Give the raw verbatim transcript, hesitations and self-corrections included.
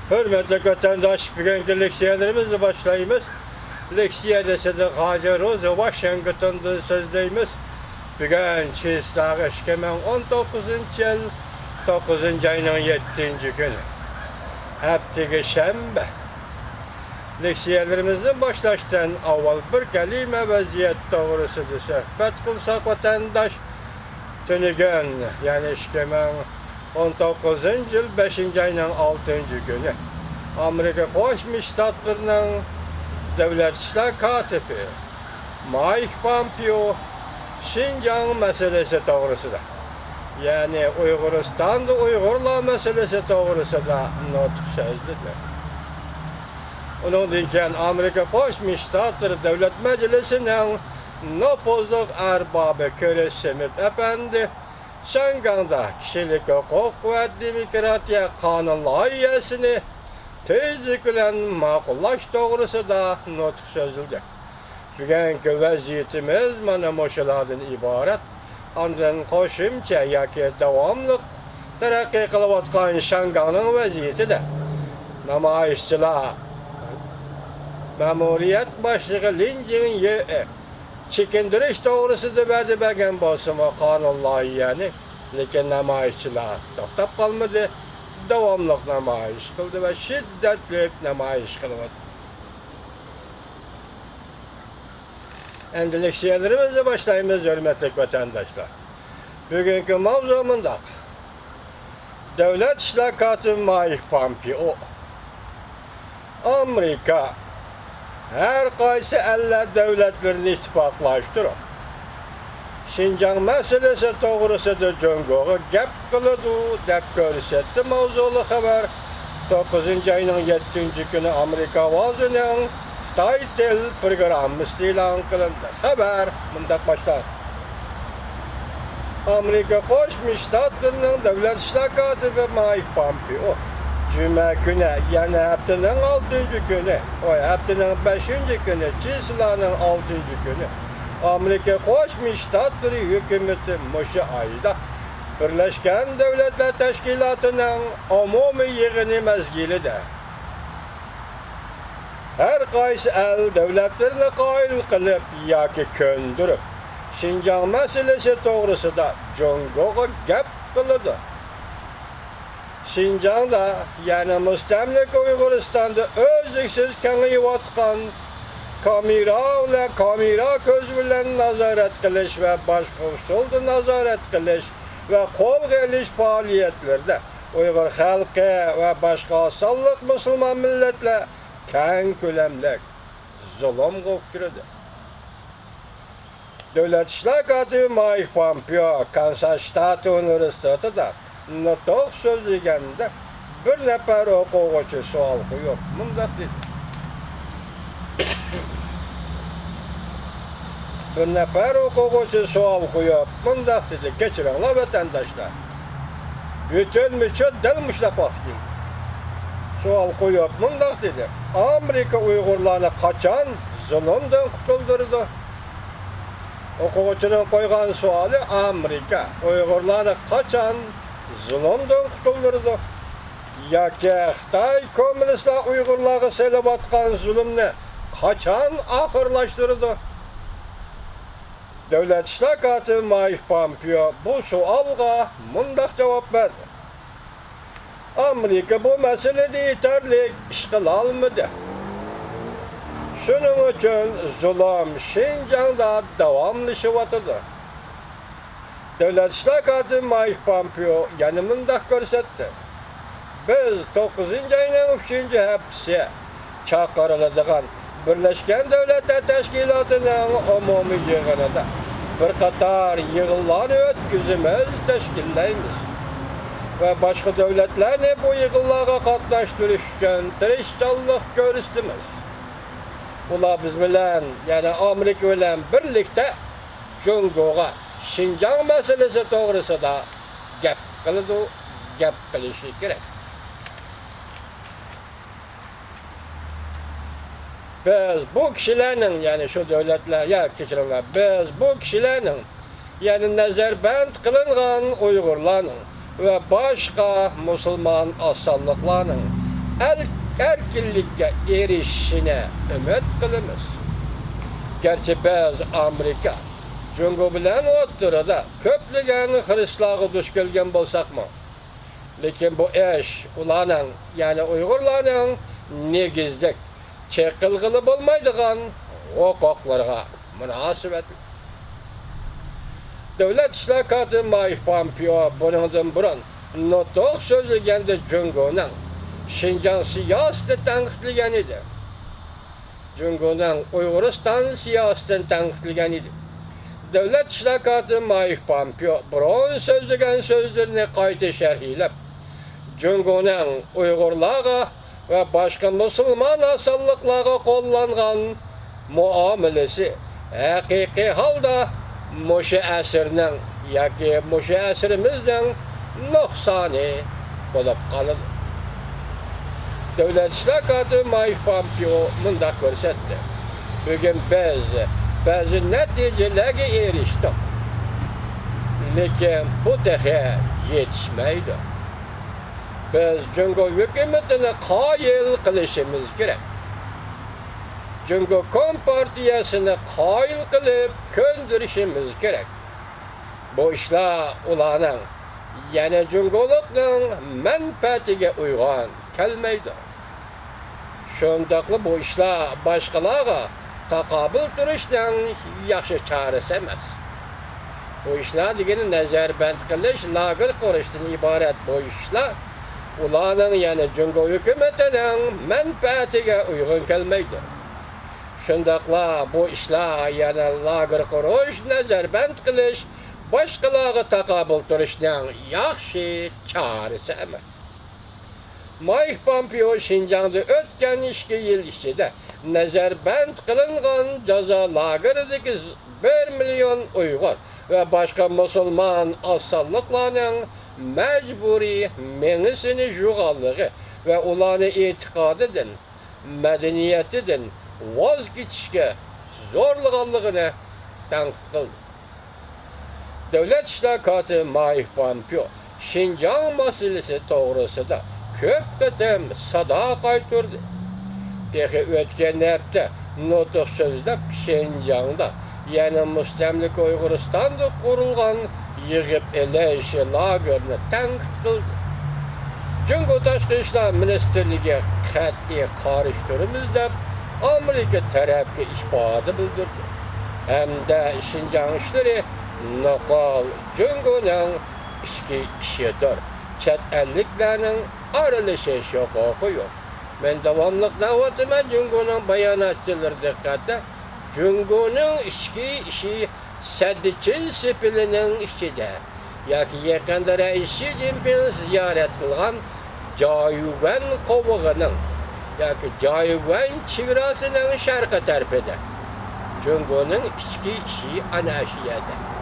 ھۆرمەتلىك ۋەتەنداش، بۈگۈنكى لېكسىيەلىرىمىزنى باشلايمىز. لېكسىيەدە سىدىق ھاجى روزى ۋاشىنگتوندىن سۆزلەيمىز. بۈگۈن چىسلاغ ئىككى مىڭ ئون توققۇزىنچى يىل، توققۇزىنچى ئاينىڭ يەتتىنچى كۈنى، ھەپتىگە شەنبە. لېكسىيەلىرىمىزنى باشلاشتىن ئاۋۋال بىر كەلىمە ۋەزىيەت توغرىسىدا سۆھبەت قىلساق، ۋەتەنداش، تۈنۈگۈن، يەنى ئىككى مىڭ ئون توققۇزىنچى يىل بەشىنچى ئاينىڭ ئالتىنچى كۈنى، ئامېرىكا قوشما شتاتلىرىنىڭ دۆلەت ئىشلار كاتىپى مايك پامپېئو شىنجاڭ مەسىلىسى توغرىسىدا، يەنى ئۇيغۇرىستاندا ئۇيغۇرلار مەسىلىسى توغرىسىدا نۇتۇق سۆزلىدى. ئۇنىڭدىن كېيىن ئامېرىكا قوشما شتاتلىرى دۆلەت مەجلىسىنىڭ نوپۇزلۇق ئەربابى كرىس سمىت ئەپەندى شياڭگاڭدا كىشىلىك ھوقۇق ۋە دېموكراتىيە قانۇن لايىھەسىنى تېزلىك بىلەن ماقۇللاش توغرىسىدا نۇتۇق سۆزلىدى. بۈگۈنكى ۋەزىيىتىمىز مانا مۇشۇلاردىن ئىبارەت. ئاندىن قوشۇمچە ياكى داۋاملىق تەرەققىي قىلىۋاتقان شياڭگاڭنىڭ ۋەزىيىتىدە نامايىشچىلار مەمۇرىيەت باشلىقى لىن جىڭيې چېكىندۈرۈش توغرىسىدا ۋەدە بەرگەن بولسىمۇ، قانۇن لايىھەنى، لېكىن نامايىشچىلار توختاپ قالمىدى، داۋاملىق نامايىش قىلدى ۋە شىددەتلىك نامايىش قىلىۋاتىدۇ. ئەمدى لېكسىيەلىرىمىزنى باشلايمىز، ھۆرمەتلىك ۋەتەنداشلار. بۈگۈنكى ماۋزۇ مۇنداق. دۆلەت ئىشلار كاتىپى مايك پامپېئو، ئامېرىكا ھەر قايسى ئەللەر دۆلەتلىرىنى ئىتتىپاقلاشتۇرۇپ، شىنجاڭ مەسىلىسى توغرىسىدا جۇڭگوغا گەپ قىلىدۇ، دەپ كۆرسەتتى. ماۋزۇلۇق خەۋەر توققۇزىنچى ئاينىڭ يەتتىنچى كۈنى ئامېرىكا ئاۋازىنىڭ خىتاي تىل پروگراممىسىدا ئېلان قىلىندى. خەۋەر مۇنداق باشلانغان. ئامېرىكا قوشما شتاتلىرىنىڭ دۆلەت ئىشلار كاتىپى مايك پامپېئو جۈمە كۈنى، يەنى ھەپتىنىڭ ئالتىنچى كۈنى، ھەپتىنىڭ بەشىنچى كۈنى، چىسلانىڭ ئالتىنچى كۈنى، ئامېرىكا قوشما شتاتلىرى ھۆكۈمىتى مۇشۇ ئايدا بىرلەشكەن دۆلەتلەر تەشكىلاتىنىڭ ئومۇمىي يىغىنى مەزگىلىدە ھەر قايسى ئەل دۆلەتلىرىنى قايىل قىلىپ ياكى كۆندۈرۈپ، شىنجاڭ مەسىلىسى توغرىسىدا جۇڭگوغا گەپ قىلىدۇ. شىنجاڭدا، يەنى مۇستەملىكە ئۇيغۇرىستاندا ئۈزلۈكسىز كېڭىيىۋاتقان كامېرا بىلەن، كامېرا كۆزى بىلەن نازارەت قىلىش ۋە باشقا ئۇسۇلدا نازارەت قىلىش ۋە قولغا ئېلىش پائالىيەتلىرىدە ئۇيغۇر خەلقى ۋە باشقا ئاز سانلىق مۇسۇلمان مىللەتلەر كەڭ كۆلەملىك زۇلۇمغا ئۇچرىدى. دۆلەت ئىشلار كاتىپى مايك پامپېئو كانساس شتاتى ئۇنىۋېرسىتېتىدا نۇتۇق سۆزلىگەندە، بىر نەپەر ئوقۇغۇچى سوئال قويۇپ مۇنداق دېدى. بىر نەپەر ئوقۇغۇچى سوئال قويۇپ مۇنداق دېدى، كەچۈرۈڭلار ۋەتەنداشلار، يېتەلمىچۇ دەل مۇشۇنداق ۋاقىت كېلدى. سوئال قويۇپ مۇنداق دېدى، ئامېرىكا ئۇيغۇرلارنى قاچان زۇلۇمدىن قۇتۇلدۇرىدۇ؟ ئوقۇغۇچىنىڭ قويغان سوئالى، ئامېرىكا ئۇيغۇرلارنى قاچان زۇلۇمدىن قۇتۇلدۇرىدۇ؟ ياكى خىتاي كوممۇنىستلار ئۇيغۇرلارغا سېلىۋاتقان زۇلۇمنى قاچان ئاخىرلاشتۇرىدۇ؟ دۆلەت ئىشلار كاتىپى مايك پامپېئو بۇ سوئالغا مۇنداق جاۋاب بەردى. ئامېرىكا بۇ مەسىلىدە يېتەرلىك ئىش قىلالمىدى. شۇنىڭ ئۈچۈن زۇلۇم شىنجاڭدا داۋاملىشىۋاتىدۇ. دۆلەت ئىشلار كاتىپى مايك پامپېئو يەنە مۇنداق كۆرسەتتى، بىز توققۇزىنچى ئاينىڭ ئۈچىنچى ھەپتىسى چاقىرىلىدىغان بىرلەشكەن دۆلەتلەر تەشكىلاتىنىڭ ئومۇمىي يىغىنىدا بىر قاتار يىغىنلارنى ئۆتكۈزىمىز، تەشكىللەيمىز ۋە باشقا دۆلەتلەرنى بۇ يىغىنلارغا قاتناشتۇرۇش ئۈچۈن تىرىشچانلىق كۆرسىتىمىز. ئۇلار بىز بىلەن، يەنى ئامېرىكا بىلەن بىرلىكتە جۇڭگوغا شىنجاڭ مەسىلىسى توغرىسىدا گەپ قىلىدۇ، گەپ قىلىشى كېرەك. بىز بۇ كىشىلەرنىڭ، يەنى شۇ دۆلەتلەر، يا، كەچۈرۈڭلار، بىز بۇ كىشىلەرنىڭ، يەنى نەزەربەند قىلىنغان ئۇيغۇرلارنىڭ ۋە باشقا مۇسۇلمان ئاز سانلىقلارنىڭ ئەل-، ئەركىنلىككە ئېرىشىشىنى ئۈمىد قىلىمىز. گەرچە بىز ئامېرىكا، جۇڭگو بىلەن ئوتتۇرىدا كۆپلىگەن خىرىسلارغا دۇچ كەلگەن بولساقمۇ، لېكىن بۇ ئىش ئۇلارنىڭ، يەنى ئۇيغۇرلارنىڭ نېگىزلىك چېقىلغىلى بولمايدىغان ھوقۇقلىرىغا مۇناسىۋەتلىك. دۆلەت ئىشلار كاتىپى مايك پومپېئو بۇنىڭدىن بۇرۇن نۇتۇق سۆزلىگەندە جۇڭگونىڭ شىنجاڭ سىياسىتىنى تەنقىدلىگەن ئىدى. جۇڭگونىڭ ئۇيغۇرىستان سىياسىتىنى تەنقىدلىگەن ئىدى. دۆلەت ئىشلار كاتىپى مايك پومپېئو بۇرۇن سۆزلىگەن سۆزلىرىنى قايتا شەرھلەپ، جۇڭگونىڭ ئۇيغۇرلارغا ۋە باشقا مۇسۇلمان ئاز سانلىقلارغا قوللانغان مۇئامىلىسى ھەقىقىي ھالدا مۇشۇ ئەسىرنىڭ ياكى مۇشۇ ئەسىرىمىزنىڭ نۇقسانى بولۇپ قالىدۇ. دۆلەت ئىشلار كاتىپى مايك پومپېئو مۇنداق كۆرسەتتى: بۈگۈن بىز بەزى نەتىجىلەرگە ئېرىشتۇق، لېكىن بۇ تېخى يېتىشمەيدۇ. بىز جۇڭگو ھۆكۈمىتىنى قايىل قىلىشىمىز كېرەك. جۇڭگو كومپارتىيەسىنى قايىل قىلىپ كۆندۈرۈشىمىز كېرەك. بۇ ئىشلار ئۇلارنىڭ، يەنى جۇڭگولۇقنىڭ مەنپەئەتىگە ئۇيغۇن كەلمەيدۇ. شۇنداقلا بۇ ئىشلار باشقىلارغا تاقابىل تۇرۇشنىڭ ياخشى چارىسى ئەمەس. بۇ ئىشلار دېگىنى نەزەربەند قىلىش، لاگېر قۇرۇشتىن ئىبارەت بۇ ئىشلار ئۇلارنىڭ، يەنى جۇڭگو ھۆكۈمىتىنىڭ مەنپەئەتىگە ئۇيغۇن كەلمەيدۇ. شۇنداقلا بۇ ئىشلار، يەنى لاگېر قۇرۇش، نەزەربەند قىلىش، باشقىلارغا تاقابىل تۇرۇشنىڭ ياخشى چارىسى ئەمەس. مايك پومپېئو شىنجاڭدا ئۆتكەن ئىككى يىل ئىچىدە نەزەربەند قىلىنغان جازا لاگېرىدىكى بىر مىليون ئۇيغۇر ۋە باشقا مۇسۇلمان ئاز سانلىقلارنىڭ مەجبۇرىي مېڭىسىنى يۇغانلىقى ۋە ئۇلارنى ئېتىقادىدىن، مەدەنىيىتىدىن ۋاز كېچىشكە زورلىغانلىقىنى تەنقىد قىلدى. دۆلەت ئىشلار كاتىپى مايك پومپېئو شىنجاڭ مەسىلىسى توغرىسىدا كۆپ قېتىم سادا قايتۇردى. تېخى ئۆتكەن ھەپتە نۇتۇق سۆزلەپ، شىنجاڭدا، يەنى مۇستەملىكە ئۇيغۇرىستاندا قۇرۇلغان يىغىپ ئېلىش لاگېرىنى تەنقىد قىلدى. جۇڭگو تاشقى ئىشلار مىنىستىرلىكى قەتئىي قارشى تۇرىمىز دەپ، ئامېرىكا تەرەپكە ئىپادە بىلدۈردى ھەمدە شىنجاڭ ئىشلىرى نوقۇل جۇڭگونىڭ ئىچكى ئىشىدۇر، چەت ئەللىكلەرنىڭ ئارىلىشىش ھوقۇقى يوق. مەن داۋاملىق دەۋاتىمەن، جۇڭگونىڭ باياناتچىلىرى دىققەتتە، جۇڭگونىڭ ئىچكى ئىشى سەددىچىن سېپىلىنىڭ ئىچىدە ياكى يېقىندا رەئىس شى جىنپىڭ زىيارەت قىلغان جايگۈەن قوۋۇقىنىڭ ياكى جايگۈەن چېگراسىنىڭ شەرقىي تەرىپىدە. جۇڭگونىڭ ئىچكى ئىشى ئەنە شۇ يەردە.